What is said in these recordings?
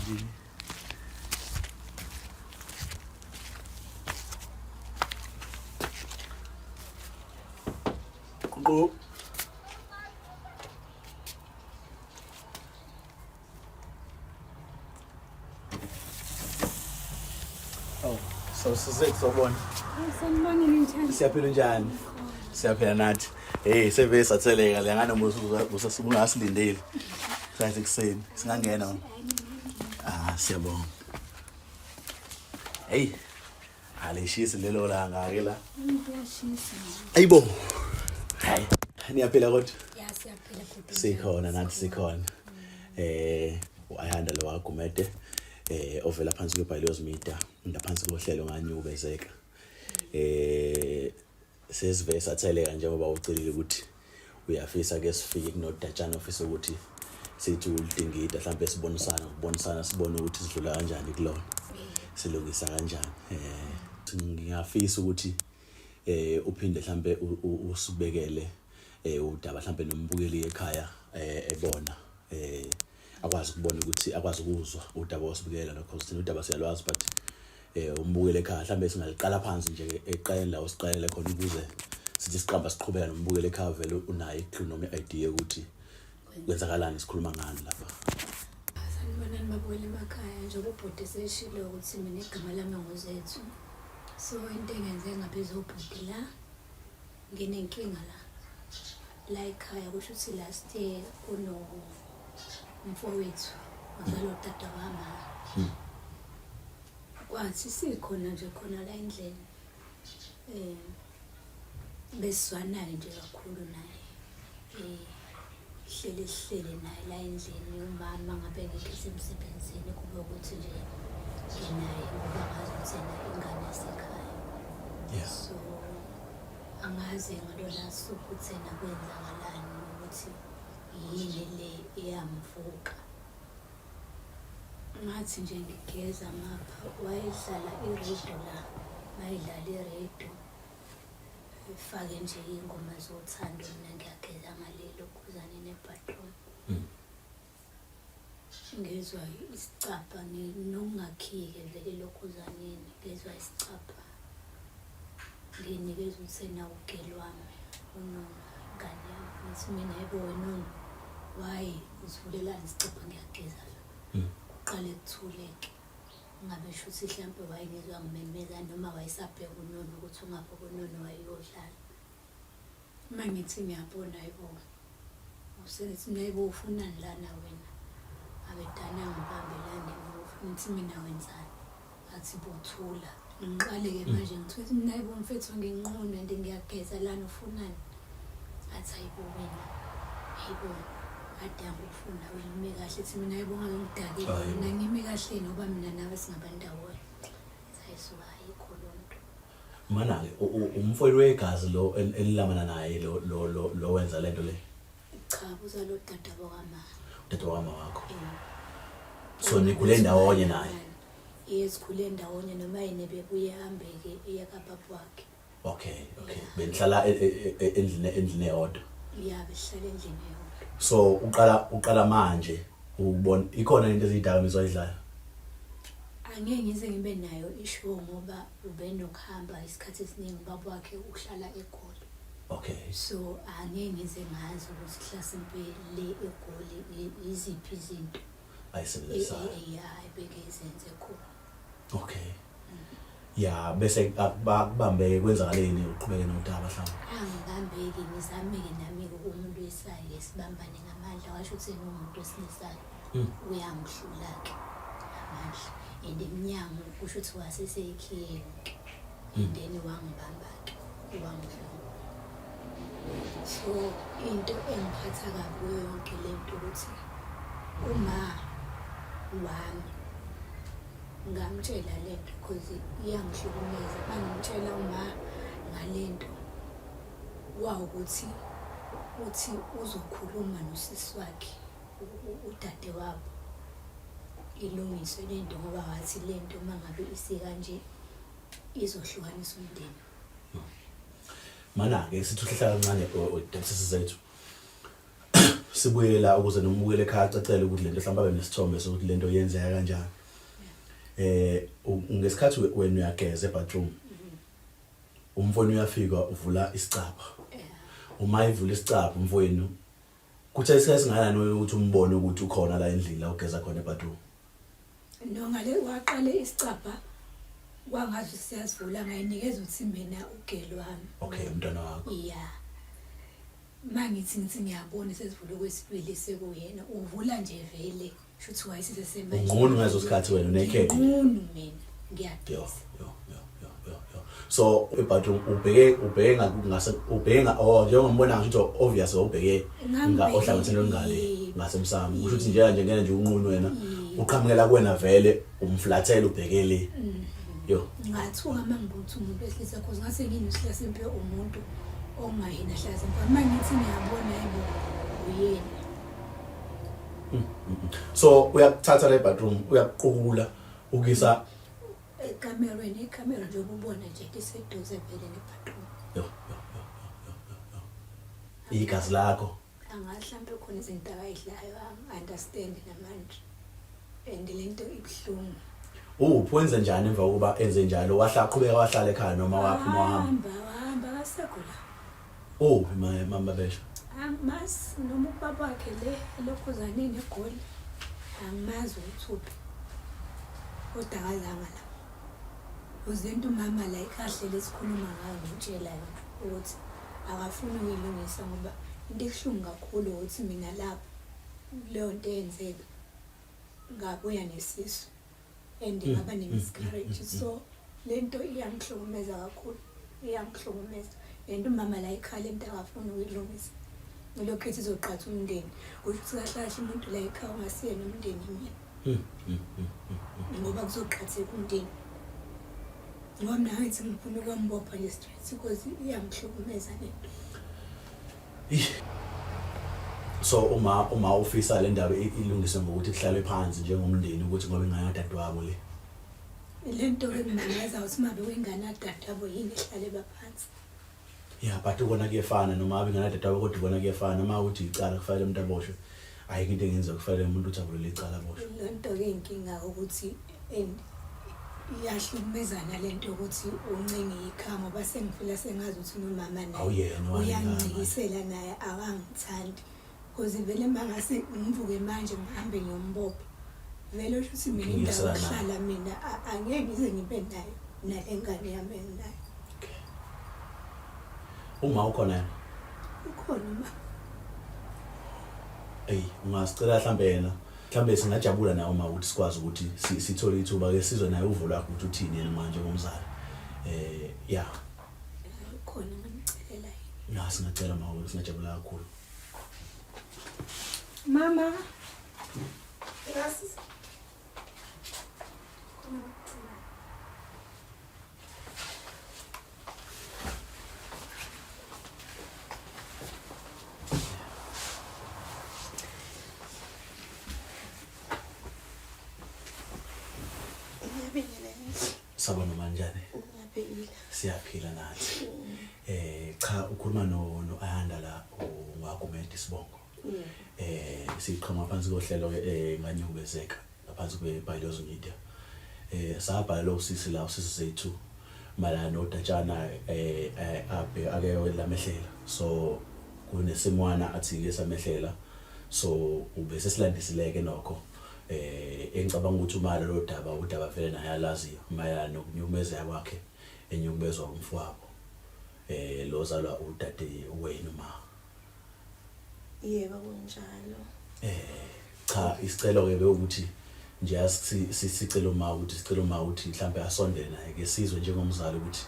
endlini. Qo. Oh, so sizethu sobona. Sanibonani njani? Siyaphila njani? Siyaphila nathi. Hey, seve satheleka le ngane ungasilindeli. Sathi kuseni singangena. Ah, siyabonga. Hey, alishisi lelo langa ke la. Kuyashisa. Ayibo. Hayi, niyaphila kodwa? Ya siyaphila bhuti. Sikhona nathi sikhona. U-Ayanda lo waGumede ovela phansi kweBhayilyoz Media ngaphansi kohlelo nganyubezeka. Sesivele satheleka njengoba ucelile ukuthi uyafisa ke sifike kunodatshana ofisa ukuthi sithi ulidingida mhlawumbe sibonisana ukubonisana sibone ukuthi sidlula kanjani kulona silungisa kanjani. Ngiyafisa ukuthi uphinde mhlawumbe usibekele udaba mhlawumbe nombukeli ekhaya ebona akwazi ukubona ukuthi akwazi ukuzwa udaba osibukela lokho thina udaba siyalwazi but umbukeli ekhaya mhlawumbe singaliqala phansi nje eqaleni la usiqalele khona ukuze sithi siqamba siqhubeka nombukeli ekhaya vele unayo i-clue noma i-idea ukuthi kwenzakalani sikhuluma ngani lapha. Sanibonani babukeli emakhaya, njengoba ubhuti eseshilo ukuthi mina igama lami nguZethu. So into engenze ngabiza ubhuti la, nginenkinga la la ekhaya. Kusho ukuthi last year kuno mfowethu ozala utata wama. Kwathi sikhona nje khona la endlini, besizwanayo nje kakhulu naye, hlele sihlele naye la endlini. Umama ngabe ngekho esemsebenzini, kube ukuthi nje nginaye ngoba ngazi ukuthi yena ingane yasekhaya. So angazi ngalona suku ukuthi yena kwenzakalani, ukuthi yini le eyamvuka. Ngathi nje ngigeza ngapha, wayedlala iredio la, mayidlala iredio ifake nje iy'ngoma zothando, mina ngiyageza ngalelo khuzane ne-bathroom. Ngezwa isicabha nokungakhiyeke vele lokhuzaneni, ngezwa isicabha nginikeza ukuthi ena ugeli wami uNono, ingane yami. Ngithi mina yebo wena Nono, why uzivulelani isicabha ngiyageza la? Kuqale kuthuleke. Ngabe shuthi hlampe wayengezwa ngimemeza noma wayesabheka uNono ukuthi ungaphi kuNono wayeyodlala. Uma ngithi ngiyabona hayibo, usethi mina hayibo ufunani lana wena? Abedane angibambe la ngemuva. Ngithi mina wenzani? Athi bothula. Ngiqale-ke manje ngithi mina hayibo mfethu nginqunu and ngiyageza lana ufunani? Athi hayibo wena, hayibo ade angikufuna wena ume kahle. Ethi mina hayibo ngake ngidakile mina ngime kahle ngoba mina nawe singabandawonye. Ayisuka ayikho loo nto. Mana-ke umfowenu wegazi lo enilamana naye lo lo lo lo wenza lento le? Cha, uzalo dada wakama. Udade wakama wakho. So nikhule ndawonye naye? Yes, sikhule ndawonye noma yena bebuye ahambeke eya kababa wakhe. Okay, okay. Benihlala endlini eyodwa. Ya, besihlala endlini eyodwa. So uqala manje ukubona ikhona into eziyidakamizwa ayidlayo? Angeke ngize ngibe nayo ishow ngoba ubenokuhamba isikhathi esiningi, ubaba wakhe uhlala eGoli. Okay. So angeke ngize ngazi ukuthi hlasimpe le eGoli iziphi izinto ayisebenzisayo. Ya, ebeke izenze khona. Okay. Ya, bese akubambeke kwenzakaleni uqhubeke nodaba mhlawumbe? Angibambeki, ngizame-ke nami-ke umuntu wesayo sibambane ngamandla, washo ukuthi yena umuntu wesilisayo. Uyangihlula-ke ngamandla and emnyango kusho ukuthi waseseyikhiye yonke and then wangibamba-ke wangidlwengula. So into engiphatha kabi kuyo yonke le nto ukuthi uma wami ngamtshela le nto cause iyangihlukumeza. Mangimtshela uma ngale nto wawukuthi uthi uzokhuluma nosisi wakhe udade wabo ilungiswe le nto, ngoba wathi le nto uma ngabe isikanje izohlukanisa umndeni. Mana-ke sithi uhlehla kancane sisi zethu. Sibuyela ukuze nomukele ekhaya acacele ukuthi lento mhlawumbe abe nesithombe sokuthi lento yenzeka kanjani. Ngesikhathi wena uyageza ebathroom. Umfowenu uyafika uvula isicabha. Uma ivula isicabha umfowenu kuthe isikhathi singakanani ukuthi umbone ukuthi ukhona la endlini la ugeza khona ebathroom. No ngale waqale isicabha kwangathi siyasivula ngayinikeza ukuthi mina ugeli wami. Okay umntwana wakho. Yeah. Mangithi ngithi ngiyabona sesivule kwesibili sekuyena uvula nje vele shuthi wayesesemanje. Unqunu ngaleso sikhathi wena unekheqe. Unqunu mina ngiyageza. Yo yo yo yo yo. So ebathroom ubheke ubheke ngase ubheke oh njengombona ngisho ukuthi obvious ubheke nga ohlangothini olungale ngasemsamo kusho ukuthi nje nje ngene nje unqunu wena uqhamukela kuwena vele umflathela ubhekele yo ngathuka uma ngibona ukuthi umuntu wesilisa cause ngase nginohlasimpe umuntu ongayena hlasimpe uma ngithi ngiyabona yebo uyena so uyakuthatha le bathroom uyakuqukula ukisa ekamerweni ikamero njengoba ubona nje liseduze vele nebathroom yo yo yo yo yo igazi lakho Angazi hlampe khona izinto akayidlayo angi-understand namanje and le nto ibuhlungu. Uphi wenze njani emva kokuba enze njalo wahla qhubeka wahlala ekhaya noma waphuma wahamba? Wahamba wahamba akasekho la. Uphi mama besho? Angimazi noma ubaba wakhe le elokhuzaneni eGoli angimazi ukuthi uphi kodwa akazanga la. Uze into umama la ikahle lesikhuluma ngayo ngimtshela yona ukuthi akafuni ukuyilungisa ngoba into ebuhlungu kakhulu ukuthi mina lapho kuleyo nto eyenzeka ngabuya nesisu and ngaba ne-miscarriage so le nto iyangihlukumeza kakhulu iyangihlukumeza and umama la ekhaya le nto akafuni ukuyilungisa ulokhu ethi izoqhatha umndeni kusho ukuthi kahle kahle umuntu la ekhaya ungasiyena umndeni mina ngoba kuzoqhatheka umndeni ngoba mina ngithi ngifuna ukuyombopha nje straight because iyangihlukumeza le nto. So uma ufisa le ndaba ilungiswe ngokuthi kuhlalwe phansi njengomndeni ukuthi ngoba ingane kadadewabo le. Le nto-ke ngimangaza ukuthi uma bekuyingane kadadewabo yini ihlale baphansi. Yeah but ukona kuyefana noma abe ingane kadadewabo kodwa ukona kuyefana noma ukuthi icala kufanele umuntu aboshwe. Ayikho into engenziwa kufanele umuntu uthi avulele icala aboshwe. Le nto-ke inkinga ukuthi and iyahlukumezana le nto yokuthi uncenge ikhaya ngoba sengifila sengazi ukuthi nomama naye Awuyena owale ingane. uyangincikisela naye akangithandi because vele uma ngase ngivuke manje ngihambe ngiyombopha vele usho ukuthi mina indawo Ngiyosala naye. yokuhlala mina angeke ngize ngibe nayo nale ngane yami enginayo. Okay. Uma ukhona yena? Ukhona uma. Ey, ungasicela mhlambe yena. Mhlambe singajabula nawe uma ukuthi sikwazi ukuthi sithole ithuba ke sizwe naye uvo lwakhe ukuthi uthini yena manje ngomzali. Yeah. Ukhona ngamcelela yini? Na singacela mama singajabula kakhulu. Mama. Yes. Sabona manjani? Ngiyaphila. Siyaphila nathi. Cha ukhuluma no no Ayanda la ungwaGumede isibongo. Siqhama phansi kohlelo nganyubezeka. ngaphansi kwe-Bailozo Media. Sabhala usisi la usisi zethu mayelana nodatshana abe ake lamehlela. So kunesimwana athi ke samehlela. So ube sesilandisileke nokho engicabanga ukuthi uma lolo daba udaba vele naye alaziyo mayelana nokunyukumezeka kwakhe enyukubezwa umfowabo lo zalwa udade wenu ma. Yebo kunjalo. Cha isicelo ke bewukuthi nje asicela uma ukuthi sicela uma ukuthi mhlambe asondele naye ke sizwe njengomzali ukuthi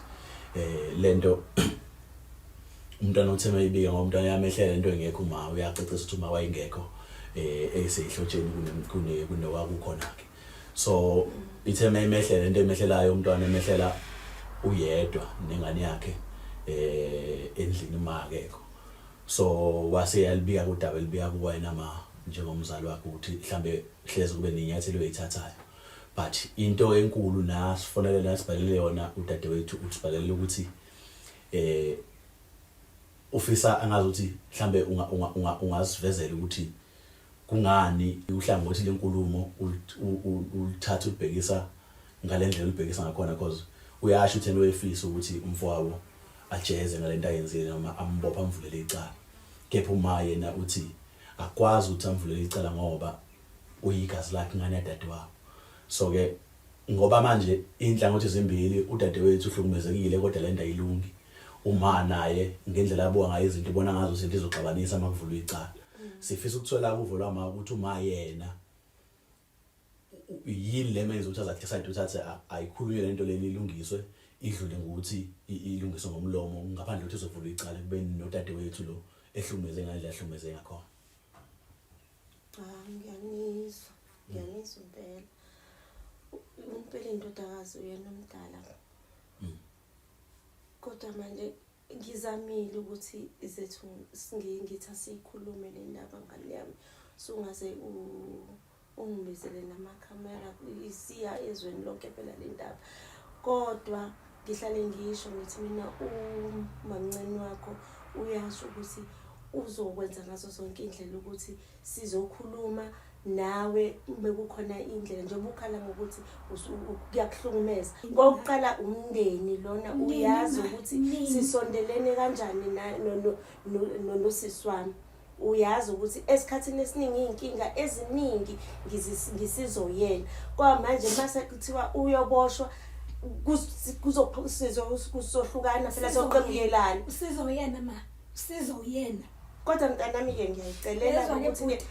lento umntwana uthe mayibika ngoba umntwana yamehlela into engekho uma uyacecisa ukuthi uma wayengekho eseyihlotsheni kune kunowakukhona ke so ithe mayimehlela into emehlelayo umntwana emehlela uyedwa nengane yakhe endlini uma akekho so wase yalibika kudaba elibika kuwena ma njengomzali wakhe ukuthi mhlambe hleze kube nenyathelo oyithathayo but into enkulu nasifonele nasibhalele yona udadewethu uthibhalele ukuthi Ufisa angazi ukuthi mhlambe ungasivezela ukuthi kungani uhlangothi lenkulumo ulithatha ulibhekisa ngalendlela ulibhekisa ngakhona because uyasho ukuthi uyefisa ukuthi umfowabo ajeze ngalento ayenzile noma ambopha amvulele icala kepha uma yena uthi akwazi ukuthi amvulele icala ngoba uyigazi lakhe ingane yadadewabo. So ke ngoba manje inhlangothi zimbili udadewethu uhlukumezekile kodwa lento ayilungi. Uma naye ngendlela abuka ngayo izinto ubona ngazo izinto izoxabanisa uma kuvulwa icala. Sifisa ukuthola uvo lwama ukuthi uma yena yini le menza ukuthi aze decide ukuthi athi ayikhulunywe lento leni ilungiswe idlule ngokuthi ilungiswe ngomlomo ngaphandle ukuthi izovulwa icala kube nodadewethu lo ehlukumeze ngalendlela ahlukumeze ngakhona. Cha ngiyanizwa, ngiyanizwa impela. Impela indodakazi uyena omdala. Kodwa manje ngizamile ukuthi zethu ngithi asiyikhulume le ndaba ngane yami. Sungaze ungibizele namakhamera isiya ezweni lonke phela le ndaba. Kodwa ngihlale ngisho ngithi mina umamncane wakho uyasho ukuthi uzokwenza ngazo zonke iy'ndlela ukuthi sizokhuluma nawe bekukhona indlela njengoba ukhala ngokuthi kuyakuhlukumeza. Kokuqala umndeni lona uyazi ukuthi sisondelene kanjani nosisi wami. Uyazi ukuthi esikhathini esiningi iy'nkinga eziningi ngisizoyena. Kodwa manje mase kuthiwa uyoboshwa kuzohlukana phela soqemukelana. Usizo uyena ma, usizo uyena. Kodwa mntanami-ke ngiyayicelela Yezwa-ke ukuthi-ke bhuti,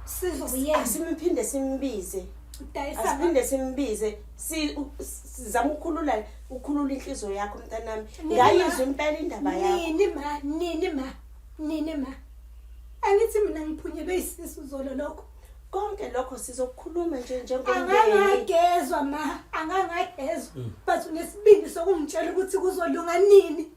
usizo uyena. Asimphinde simbize. Udayisa Asiphinde simbize. Sizama ukukhulula ukhulula inhliziyo yakho mntanami. Nini Ngayizwa ma? impela indaba yakho. Nini ma, nini ma, nini ma. Angithi mina ngiphunyelwe isisu zolo lokho. Konke lokho sizokukhuluma nje njengomndeni. Angangagezwa ma, angangagezwa. But unesibindi sokungitshela ukuthi kuzolunga nini.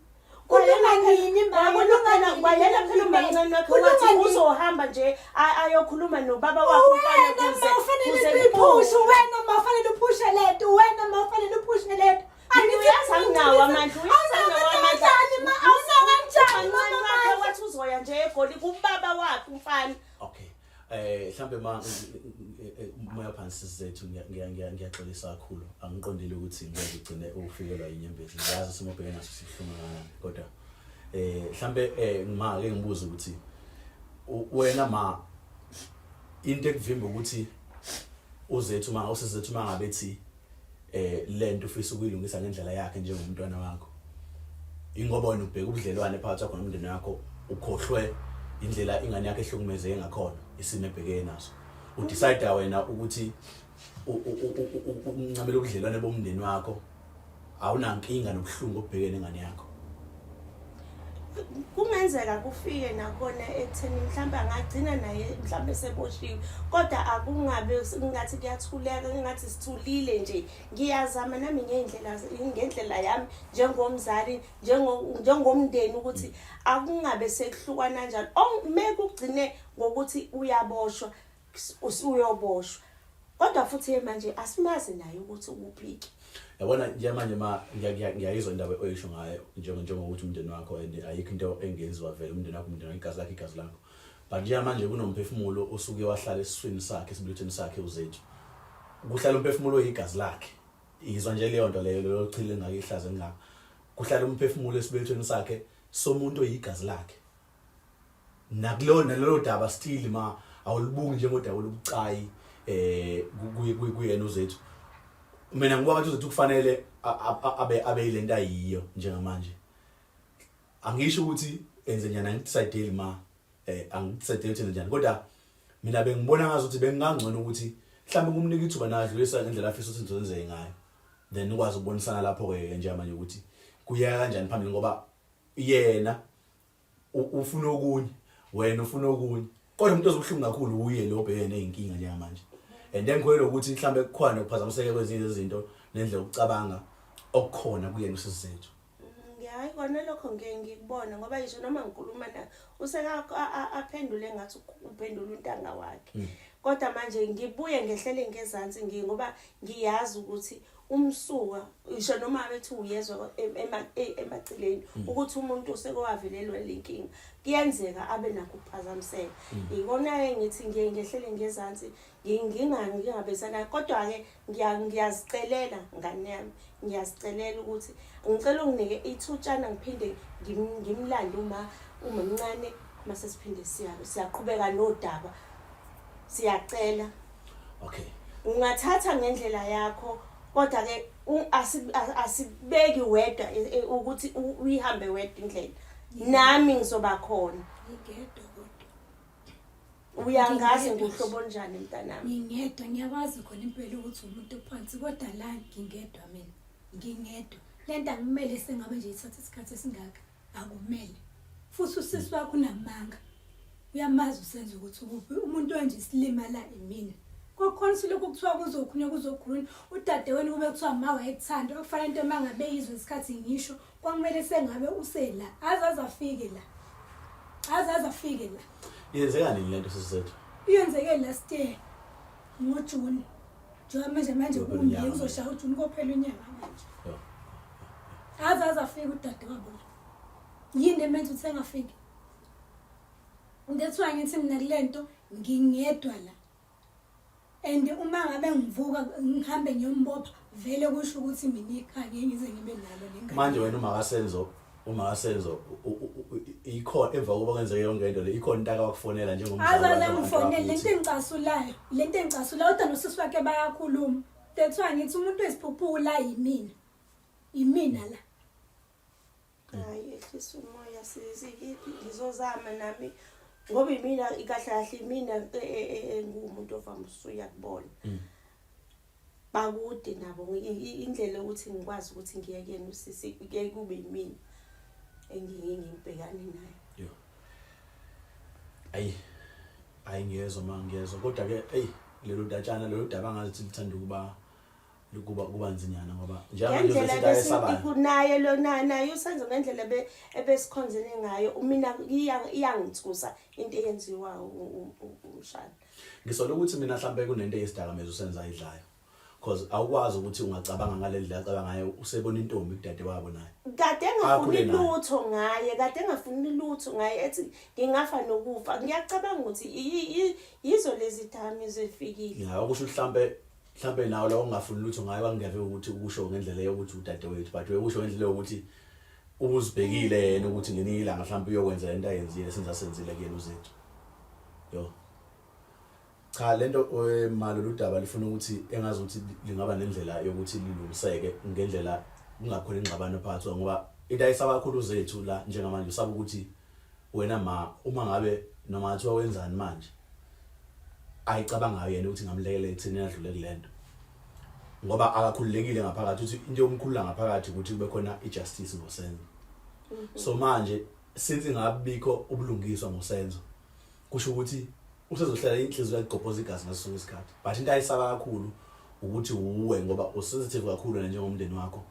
Kulunga nini ma? Kulunga nini? Kwayena phela umamncane wakhe wathi uzohamba nje ayokhuluma nobaba wakhe umfana Wena kuze ma ufanele kuze uyiphushe, kuphume. wena ma ufanele uphushe lento, wena ma ufanele uphushe lento. Mina uyazi anginawo amandla, uyazi anginawo amandla. Awunawo kanjani ma? Umamncane wakhe wathi uzoya nje eGoli kubaba wakhe umfana. Okay. Mhlambe ma umoya phansi sizethu ngiyaxolisa kakhulu. Angiqondile ukuthi ngeke ugcine ufikelwa inyembezi. Ngiyazi isimo obhekene naso sibuhlungu kangakanani kodwa mhlambe ma ke ngibuze ukuthi wena ma into ekuvimba ukuthi uzethu ma usizethu ma ngabe ethi lento ufisa ukuyilungisa ngendlela yakhe njengomntwana wakho ingoba wena ubheka ubudlelwane phakathi kwakho nomndeni wakho ukhohlwe indlela ingane yakho ehlukumezeke ngakhona isimo ebhekene naso udecide wena ukuthi uncamela ubudlelwane bomndeni wakho awunankinga nobuhlungu obhekene nengane yakho. Kungenzeka kufike nakona ekutheni mhlawumbe angagcina naye mhlawumbe seboshiwe kodwa akungabe ngathi kuyathuleka ngathi sithulile nje. Ngiyazama nami ngey'ndlela ngendlela yami njengomzali njengomndeni ukuthi akungabe sekuhlukana njalo. Mekugcine ngokuthi uyaboshwa uyoboshwa kodwa futhi manje asimazi naye ukuthi ukuphi-ke. Yabona njengamanje ma ngiyayizwa indaba oyisho ngayo njengokuthi umndeni wakho and ayikho into engenziwa vele umndeni wakho umndeni wakho igazi lakho igazi lakho but njengamanje kunomphefumulo osuke wahlala esiswini sakhe esibelethweni sakhe uZethu kuhlala umphefumulo oyigazi lakhe izwa nje leyo nto leyo lelo chile engaka ihlazo engaka kuhlala umphefumulo esibelethweni sakhe somuntu oyigazi lakhe nakulo nalolo daba still ma awulibuki njengodaba olubucayi kuyena uZethu. Mina ngibuka ngathi uZethu kufanele abe yilento ayiyo njengamanje. Angisho ukuthi enze njani angidecide ma angidecide ukuthi enze njani kodwa mina bengibona ngazi ukuthi bengingangcono ukuthi mhlawumbe kumnika ithuba nadlulisa ngendlela afisa ukuthi ngizenzeke ngayo then ukwazi ukubonisana lapho ke njengamanje ukuthi kuya kanjani phambili ngoba yena ufuna okunye wena ufuna okunye kodwa umuntu ozobuhlungu kakhulu uye lo obhekene nezinkinga njengamanje and then ngikholelwa ukuthi mhlambe kukhona nokuphazamiseka kwezinye izinto nendlela yokucabanga okukhona kuyena uSizethu. Hayi kona lokho ngeke ngikubona ngoba ngisho noma ngikhuluma naye useka aphendule ngathi uphendula untanga wakhe. Kodwa manje ngibuye ngehlele ngezansi ngoba ngiyazi ukuthi Umsuka ngisho noma bethi uyezwa emaceleni ukuthi umuntu usekowavelelwa lenkinga kuyenzeka abe nakho ukuphazamiseka. Ikona-ke ngithi ngiye ngehlele ngezansi ngingabesana, kodwa-ke ngiyazicelela ngane yami, ngiyazicelela ukuthi ngicela unginike ithutshana ngiphinde ngimlande uma umncane, mase siphinde siyaqhubeka nodaba, siyacela. Okay. Ungathatha ngendlela yakho, kodwa ke asibeki wedwa ukuthi uyihambe wedwa indlela. Nami ngizoba khona. Ngingedwa kodwa. Uyangazi nguhlobo onjani mntanami? Ngingedwa, ngiyakwazi khona impela ukuthi umuntu ophansi, kodwa la ngingedwa mina. Ngingedwa. Lento akumele sengabe nje ithatha isikhathi esingaka. Akumele. Futhi usisi wakho unamanga. Uyamazi usenza ukuthi ukuphi umuntu onje isilima la imina. Kokhona silokhu kuthiwa kuzokhulunywa kuzokhulunywa udadewenu kube kuthiwa ma wayekuthanda okufanele into uma ngabe yizwe isikhathi ngisho kwakumele sengabe usela aze aze afike la aze aze afike la. Yenzeka nini lento sisethu? Iyenzeke last year ngoJune. Njengoba manje manje Kuyophela kumbi unyaka uzoshaya uJune kophela unyaka manje. Yo. Aze aze afike udadewabo la. Yini emenza ukuthi engafiki? That's why ngithi mina kulento ngingedwa la. And uma ngabe ngivuka ngihambe ngiyombopha vele kusho ukuthi mina ikhaya ngeke ngize ngibe nalo nengane. Manje wena uMakasenzo ikhona emva kokuba kwenzeke yonke lento le, ikhona into akakufonela njengomzali Aze wakhe, angifonele lento ukuthi- engicasulayo, lento engicasulayo kodwa nosisi wakhe bayakhuluma. That's why ngithi umuntu wesiphuphuku la yimina. Yimina la. Hayi, ehlisa umoya sisi, ngizozama nami ngoba imina kahle kahle imina engumuntu ovama usuya kubona. Bakude nabo indlela yokuthi ngikwazi ukuthi ngiye kuyena usisi kuye kube yimina engibhekane nayo. Yo. Ayi. Ayi ngiyezwa ma ngiyezwa kodwa ke ey lelo datshana lelo daba ngathi lithanda ukuba kuba nzinyana ngoba njengamanje Ngendlela uzothi ayesabayo. Naye lo naye usenzo ngendlela ebesikhonzene ngayo mina iyangithusa into eyenziwa umshana. Ngisola ukuthi mina mhlambe kunento eyisidakamizwa usenza idlayo. Because awukwazi ukuthi ungacabanga ngale ndlela acabanga ngayo usebona intombi kudade wabo naye. Kade engafuni Akhule naye. lutho ngaye, kade engafuni lutho ngaye ethi ngingafa nokufa. Ngiyacabanga ukuthi yizo lezi dakamizwa ezifikile. Ya okusho ukuthi mhlambe nawe lo ongafuni lutho ngaye kwangeve ukuthi ukusho ngendlela yokuthi udade wethu, but ukusho ngendlela yokuthi ubuzibhekile yena ukuthi ngelinye ilanga mhlambe uyokwenza lento ayenzile senza senzile kuyena uZethu. Yo. Cha lento malo ludaba lifuna ukuthi engazi ukuthi lingaba nendlela yokuthi lilungiseke ngendlela kungakhona ingxabano phakathi ngoba into ayisaba kakhulu uZethu la njengamanje usaba ukuthi wena ma uma ngabe noma ngathiwa wenzani manje ayicabangayo yena ukuthi ngamlekelela ekutheni adlule kulento ngoba akakhululekile ngaphakathi uthi into yomkhulula ngaphakathi ukuthi kube khona ijustice ngoSenzo. So manje since ingabikho ubulungiswa ngoSenzo kusho ukuthi usezohlala inhliziyo yakugqobhoza igazi ngaso sonke isikhathi, but into ayisaba kakhulu ukuthi uwe ngoba usensitive kakhulu wena njengomndeni wakho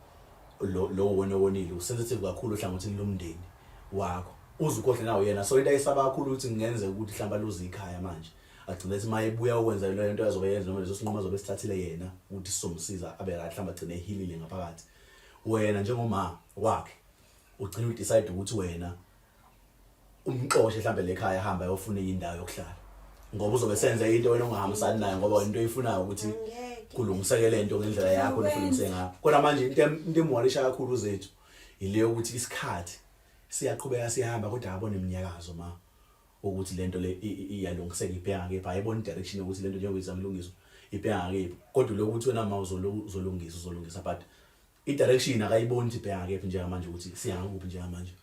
lo wena owonile usensitive kakhulu ohlangothini lomndeni wakho uze ukhohle nawo yena. So into ayisaba kakhulu ukuthi kungenzeka ukuthi mhlawumbe aluze ikhaya manje agcine ethi uma ebuya ukwenza leyo nto azobe yenza noma leso sinqumo azobe esithathile yena ukuthi sizomsiza abe right mhlawumbe agcine ehilile ngaphakathi. Wena njengoma wakhe ugcine udecide ukuthi wena umxoshe mhlambe lekhaya ahamba ayofuna indawo yokuhlala ngoba uzobe senze into wena ongahambisani nayo ngoba into oyifunayo ukuthi Angeke. kulungiseke lento ngendlela yakho nofuna ulungise ngayo. Kodwa manje into emwarisha kakhulu uZethu ile ukuthi isikhathi siyaqhubeka sihamba kodwa akabone iminyakazo ma ukuthi lento le iyalungiseka ibheka ngakephi, ayibona direction yokuthi lento njengoba izama ilungiswa ibheka ngakephi. Kodwa lokuthi wena ma uzolungisa uzolungisa but i direction akayiboni ukuthi ibheka ngakephi njengamanje ukuthi siya ngakuphi njengamanje.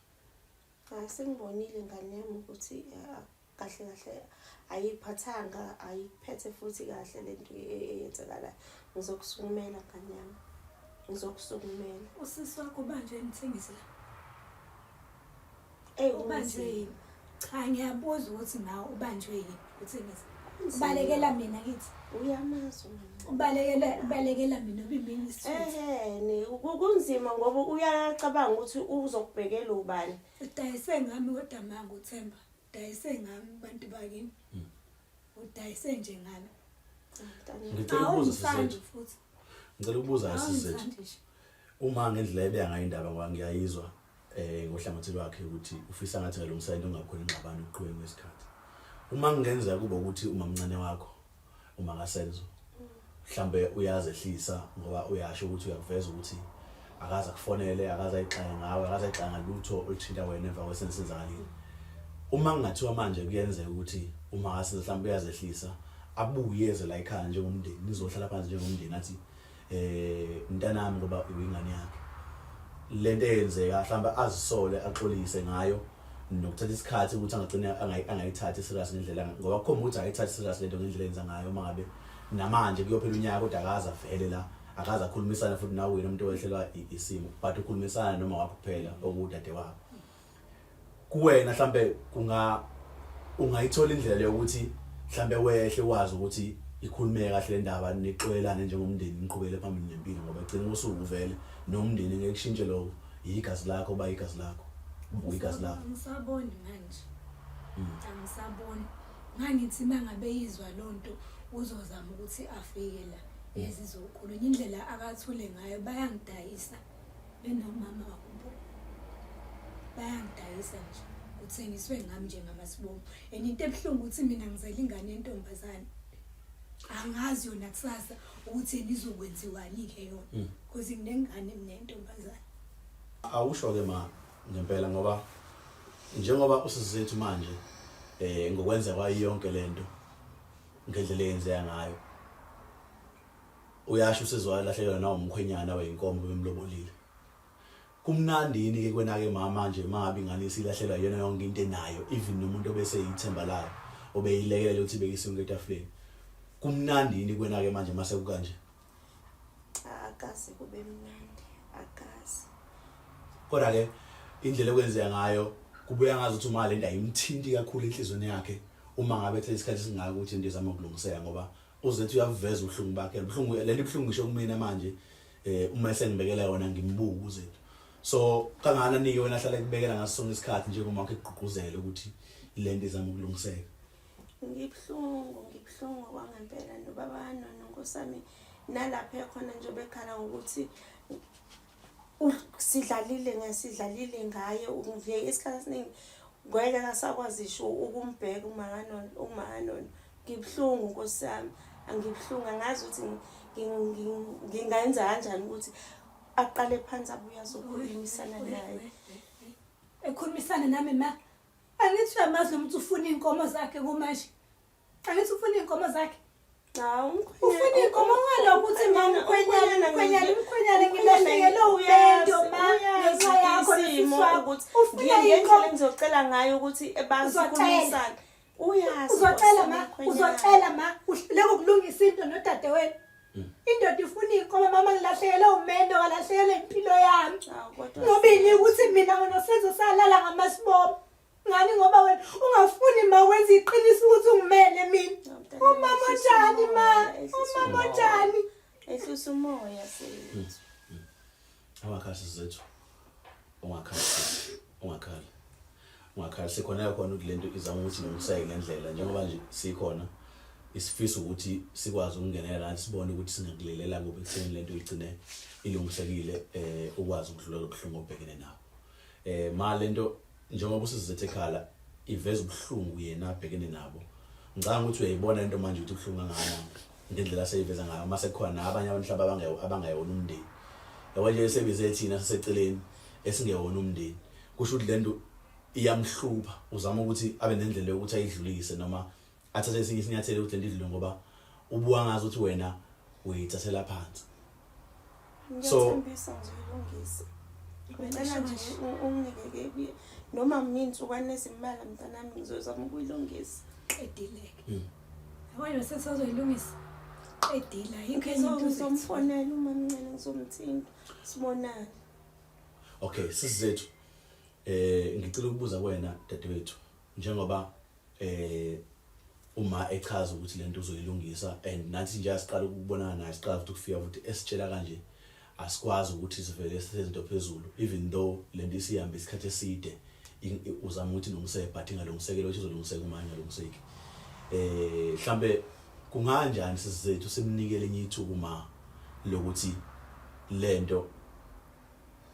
Cha sengibonile ngane yami ukuthi kahle kahle ayiphathanga ayiphethe futhi kahle lento eyenzakalayo. Ngizokusukumela ngane yami. Ngizokusukumela. Usisi wakho ubanjwe emthengisi la. Ey Ubanjwe yini? Cha ngiyabuza ukuthi nawe ubanjwe yini uthengisa. Ubalekela mina kithi. Uyamazi umama. Ubalekela mina obimini isithutha. Ehhe, kunzima ngoba uyacabanga ukuthi uzokubhekela ubani. Udayise ngami kodwa manga uThemba. Udayise ngami bantu bakini. Udayise nje ngami. Ngicela ukubuza Awungithandi sisethu. futhi. Ngicela ukubuza sizethu. Awungithandi nje. Uma ngendlela ebeka ngayo indaba ngoba ngiyayizwa ngohlangothi lwakhe ukuthi ufisa ngathi ngalungisa into kungakhona ingxabano ukuqhubeka kwesikhathi. Uma kungenzeka kube ukuthi umamncane wakho uma kaSenzo mhlambe uyazehlisa ngoba uyasho ukuthi uyakuveza ukuthi akaze akufonele akaze ayixake ngawe akaze ayixake ngalutho oluthinta wena emva kwesenzo senzakalile. Uma kungathiwa manje kuyenzeka ukuthi uma kaSenzo mhlambe uyazehlisa abuye eze la ekhaya njengomndeni nizohlala phansi njengomndeni athi mntanami ngoba uyingane yakhe lento eyenzeka mhlawumbe azisole axolise ngayo nokuthatha isikhathi ukuthi angagcina angayithathi serious ngendlela ngoba kukhomba ukuthi akayithathi serious lento ngendlela enza ngayo uma ngabe namanje kuyophela unyaka kodwa akaze avele la akaze akhulumisana futhi nawe wena umuntu owehlelwa isimo but ukhulumisana noma wakho kuphela okudade wabo kuwena mhlambe kunga ungayithola indlela yokuthi mhlambe wehle wazi ukuthi ikhulumeke kahle le ndaba nixolelane njengomndeni niqhubekele phambili nempilo ngoba egcina usuku vele nomndeni ngeke kushintshe lokho yigazi lakho ba igazi lakho uyigazi lakho. Angisaboni manje, angisaboni. Ngangithi uma ngabe yizwa loo nto uzozama ukuthi afike la ezizokhulunywa indlela akathule ngayo bayangidayisa benomama wakubo bayangidayisa nje kuthengiswe ngami nje ngamasibomu and into ebuhlungu ukuthi mina ngizele ingane yentombazane angazi yona kusasa ukuthi yena izokwenziwani-ke yona because nginengane mina yentombazane. Awusho-ke ma ngempela ngoba njengoba usizethu manje ngokwenza kwayo yonke lento ngendlela eyenzeka ngayo uyasho usizwa lahlekelwa nawo umkhwenyana weyinkomo bemlobolile. Kumnandi yini ke kwena ke mama manje mangabe ingane isilahlelwa iyona yonke into enayo even nomuntu obese yithemba layo obeyilekelela ukuthi ibeke isinkwa etafuleni. Kumnandi yini kwena ke manje mase kukanje? Akaze kube mnandi, akaze. Kodwa ke indlela okwenzeka ngayo kubuya ngazi ukuthi uma lento ayimthinti kakhulu enhlizweni yakhe uma ngabe ethe isikhathi esingaka ukuthi into izama ukulungiseka ngoba uzethu uyaveza ubuhlungu bakhe ubuhlungu lento ibuhlungu ngisho kumina manje uma esengibekela yona ngimbuka uzethu so kangakanani ke wena ahlale kubekela ngaso sonke isikhathi njengoba wakhe egqugquzela ukuthi lento izama ukulungiseka. Ngibuhlungu, ngibuhlungu kwangempela nobaba nono nkosami nalapha ekhona nje bekhala ngokuthi sidlalile ngesidlalile ngaye nje isikhathi esiningi ngeke kasakwazi isho ukumbheka umakanono umakanono. Ngibuhlungu nkosi yami, angibuhlungu angazi ukuthi ngingayenza kanjani ukuthi aqale phansi abuye azokhulumisana naye. Ekhulumisana nami ma angithi uyamazi lo muntu ufuna iy'nkomo zakhe kumanje angithi ufuna iy'nkomo zakhe. Cha ufuna iy'nkomo ungalokhu uthi ma umkhwenyana umkhwenyana umkhwenyana ngilahlekele umendo ma ngenxa yakho nosisi wakho ufuna iy'nkomo. Ngizocela ngayo ukuthi bazikhulumisane. Uyazi uzocela ma uzocela ma uhluleka ukulungisa into nodadewenu. Indoda ifuna iy'nkomo mama ngilahlekele umendo ngalahlekelwe impilo yami. Ngoba ini ukuthi mina ngonosenzo salala ngamasibomu. Ngani ngoba wena ungafuni ma wenza iqiniso ukuthi ungimele mina. Umama onjani ma? Umama onjani? Ehlisa umoya sethu. Ungakhali sizethu. Ungakhali. Ungakhali. Ungakhali sikhona khona ukuthi lento izama ukuthi ilungiseke ngendlela njengoba nje sikhona isifiso ukuthi sikwazi ukungenela nathi sibone ukuthi singakulelela kuphi ekutheni lento igcine ilungisekile ukwazi ukudlula lobuhlungu obhekene nabo. Ma lento njengoba usizethe ekhala iveza ubuhlungu yena abhekene nabo. Ngicabanga ukuthi uyayibona into manje ukuthi ubuhlungu kangakanani ngendlela aseyiveza ngayo mase kukhona nabanye abantu mhlawumbe abangayona umndeni. Yabo nje sebize thina siseceleni esingewona umndeni. Kusho ukuthi lento iyamhlupha uzama ukuthi abe nendlela yokuthi ayidlulise noma athathe esinye isinyathelo ukuthi lento idlule ngoba ubuka ngazi ukuthi wena uyithathela phansi. So ngiyathembisa ngizoyilungisa. Ngicela nje unginike noma nginsukwana ezimbalwa mntanami ngizozama ukuyilungisa. Qedile-ke. Yabona sesozoyilungisa. Qedile ayikho enye into. Ngizomfonela umamncane ngizomthinta sibonane. Okay sisizethu ngicela ukubuza kuwena dadewethu njengoba uma echaza ukuthi lento uzoyilungisa and nathi nje asiqala ukubonana naye siqala futhi ukufika futhi esitshela kanje asikwazi ukuthi sivele sisezinto phezulu even though lento isihambe isikhathi eside uzama ukuthi ilungiseke but ingalungiseki lokho izolungiseka uma ingalungiseki. Mhlambe kunganjani sisizethu simnikele enye ithuba uma lokuthi lento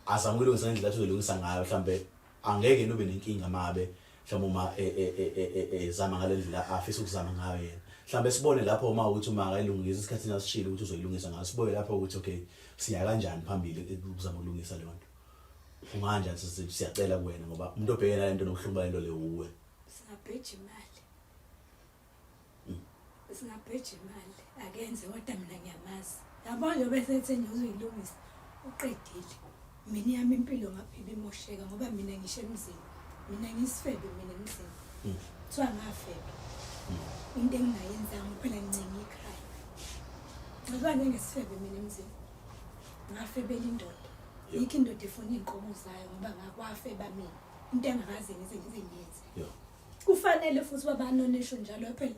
azama ukulungisa ngendlela athi uzolungisa ngayo mhlambe angeke yena ube nenkinga mabe mhlawumbe uma e, e, e, ezama ngale ndlela afisa ukuzama ngayo yena mhlawumbe sibone lapho uma ukuthi uma akayilungisa isikhathi nasishilo ukuthi uzoyilungisa ngayo sibone lapho ukuthi okay siya kanjani phambili ukuzama ukulungisa leyo nto kunganjani siyacela kuwena ngoba umuntu obhekene nalento nobuhlungu balento le uwe singabheja imali Singabheja imali akenze kodwa mina ngiyamazi. Yabo nje bese ethe nje uzoyilungisa uqedile. Mina yami impilo ngapha ibimosheka ngoba mina ngisho emzini. Mina ngisifebe mina emzini. Kuthiwa ngafeba. Into engingayenzanga phela ngincenga ikhaya. Ngoba njengesifebe mina emzini. Ngafebela indoda. Yikho indoda ifuna iy'nkomo zayo ngoba ngakwafeba mina. Into engakaze ngize ngize ngiyenze. Kufanele futhi babanonisho njalo phela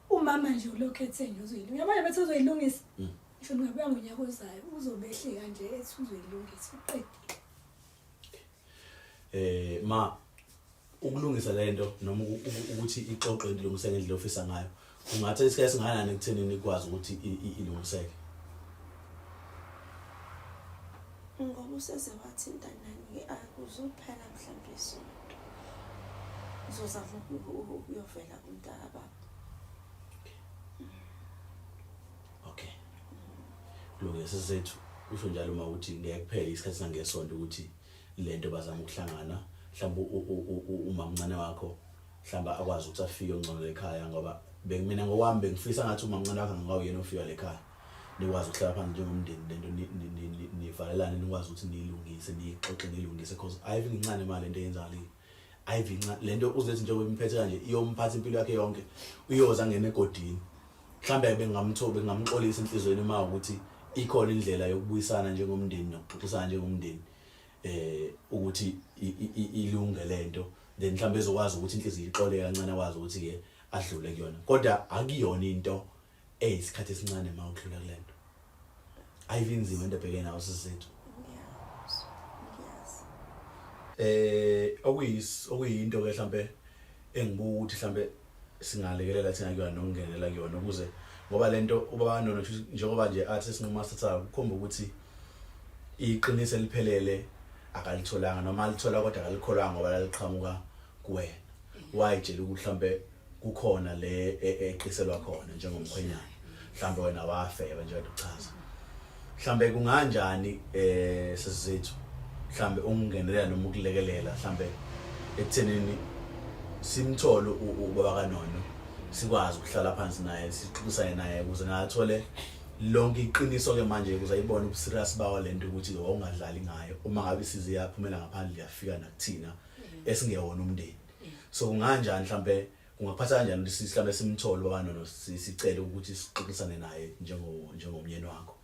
umama nje ulokhu ethe nje uzoyilungisa. Uyabona bethi uzoyilungisa. Mm. Ngisho ningabuya ngonyaka ozayo uzobe ehleka nje ethi uzoyilungisa uqedile. Eh ma ukulungisa lento noma ukuthi ixoxe into ilungise ngendlela ofisa ngayo kungathatha isikhathi esingakanani ekuthenini ikwazi ukuthi ilungiseke Ngoba useze wathinta nani-ke akuzuphela mhlawumbe isonto. Uzozama ukuyovela kumntakababa. Okay. Kulungile sizethu usho njalo uma ukuthi ngeke kuphele isikhathi sangesonto ukuthi lento bazama ukuhlangana mhlawumbe umamncane wakho mhlawumbe akwazi ukuthi afike ongcono ekhaya ngoba bengimina ngokwami bengifisa ngathi umamncane wakhe angawuyena ofika lekhaya nikwazi ukuhlala phansi njengomndeni lento nivalelane nikwazi ukuthi niyilungise niyixoxe niyilungise because ayivi incane imali lento eyenzakalile ayivi incane lento uzethi njengoba imphethe kanje iyomphatha impilo yakhe yonke uyoza angene egodini mhlambe bengamthoba bengamxolisa enhlizweni uma ukuthi ikhona indlela yokubuyisana njengomndeni nokuxoxisana njengomndeni eh ukuthi ilunge lento then mhlambe ezokwazi ukuthi inhliziyo ixole kancane akwazi ukuthi ke adlule kuyona kodwa akuyona into eyisikhathi esincane ma udlula kulento ayivinzima into ebhekene nawo sizethu eh okuyis okuyinto ke mhlambe engibuka ukuthi mhlambe singalekelela thina kuyona nokungenela kuyona ukuze ngoba lento ubaba nono njengoba nje athi sinquma sithatha kukhomba ukuthi iqiniso eliphelele akalitholanga noma alithola kodwa akalikholwanga ngoba laliqhamuka kuwena wayitshela ukuthi mhlambe kukhona le e, eqiselwa khona njengomkhwenyana mhlambe wena wafeba nje kade uchaza mhlambe kunganjani eh sesizethu mhlambe ukungenelela noma ukulekelela mhlambe ekuthenini simthole ubaba kaNono sikwazi ukuhlala phansi naye sixoxisane naye ukuze nathole lonke iqiniso ke manje ukuze ayibone ubuserious bawo lento ukuthi wawungadlali ngayo uma ngabe isize yaphumela ngaphandle yafika nakuthina esingewona umndeni so kunganjani mhlambe kungaphatha kanjani ukuthi mhlambe simthole ubaba nono sicele ukuthi sixoxisane naye njengo njengomyeni wakho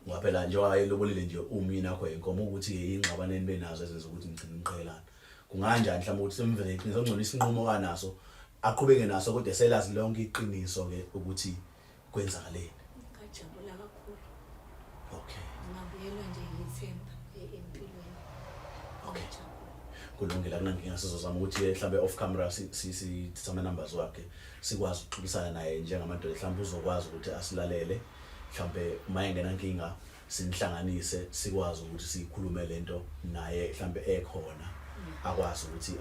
ngoba phela njengoba ayelobolile nje umyeni wakho yenkomo ukuthi ingxabano enibe nazo ezenza ukuthi nigcine niqhelana kunganjani mhlawumbe ukuthi simvele iqiniso ngcono isinqumo kanaso aqhubeke naso kodwa selazi lonke iqiniso ke ukuthi kwenzakaleni ngajabula kakhulu okay ngabuyelwa nje yithemba e-, empilweni okay kulungile akunankinga sizozama ukuthi mhlawumbe off camera sithathe ama-numbers wakhe sikwazi ukuxoxisana naye njengamadoda mhlawumbe uzokwazi ukuthi asilalele mhlawumbe uma engenankinga sinihlanganise sikwazi ukuthi siyikhulume lento naye mhlawumbe ekhona akwazi ukuthi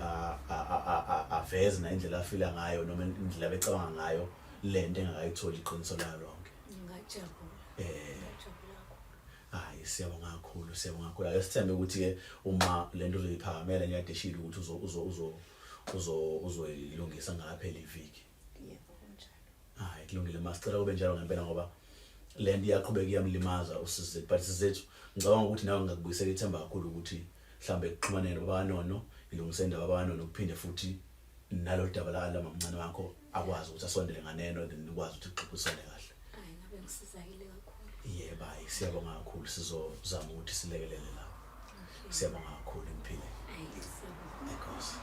aveze na indlela afila ngayo noma indlela abecabanga ngayo lento engakayitholi iqiniso layo lonke ngajabula eh ngajabula kakhulu hayi siyabonga kakhulu siyabonga kakhulu ake sithembe ukuthi ke uma lento uzoyiphakamela ngiyadeshile ukuthi uzo uzo uzo uzo uzoyilungisa ngaphela iviki yebo kunjalo hayi kulungile masicela kube njalo ngempela ngoba lento iyaqhubeka iyamlimaza usizethu but sizethu ngicabanga ukuthi nawe ngingakubuyisela ithemba kakhulu ukuthi mhlambe kuxhumanele baba nono ilungise indaba baba nono kuphinde futhi nalolu daba la mamncane wakho akwazi ukuthi asondele nganeno then nikwazi ukuthi kuxoxisane kahle hayi ngabe ngisizakele kakhulu yebo hayi siyabonga kakhulu sizozama ukuthi silekelele lapho siyabonga kakhulu ngiphile hayi siyabonga enkosi.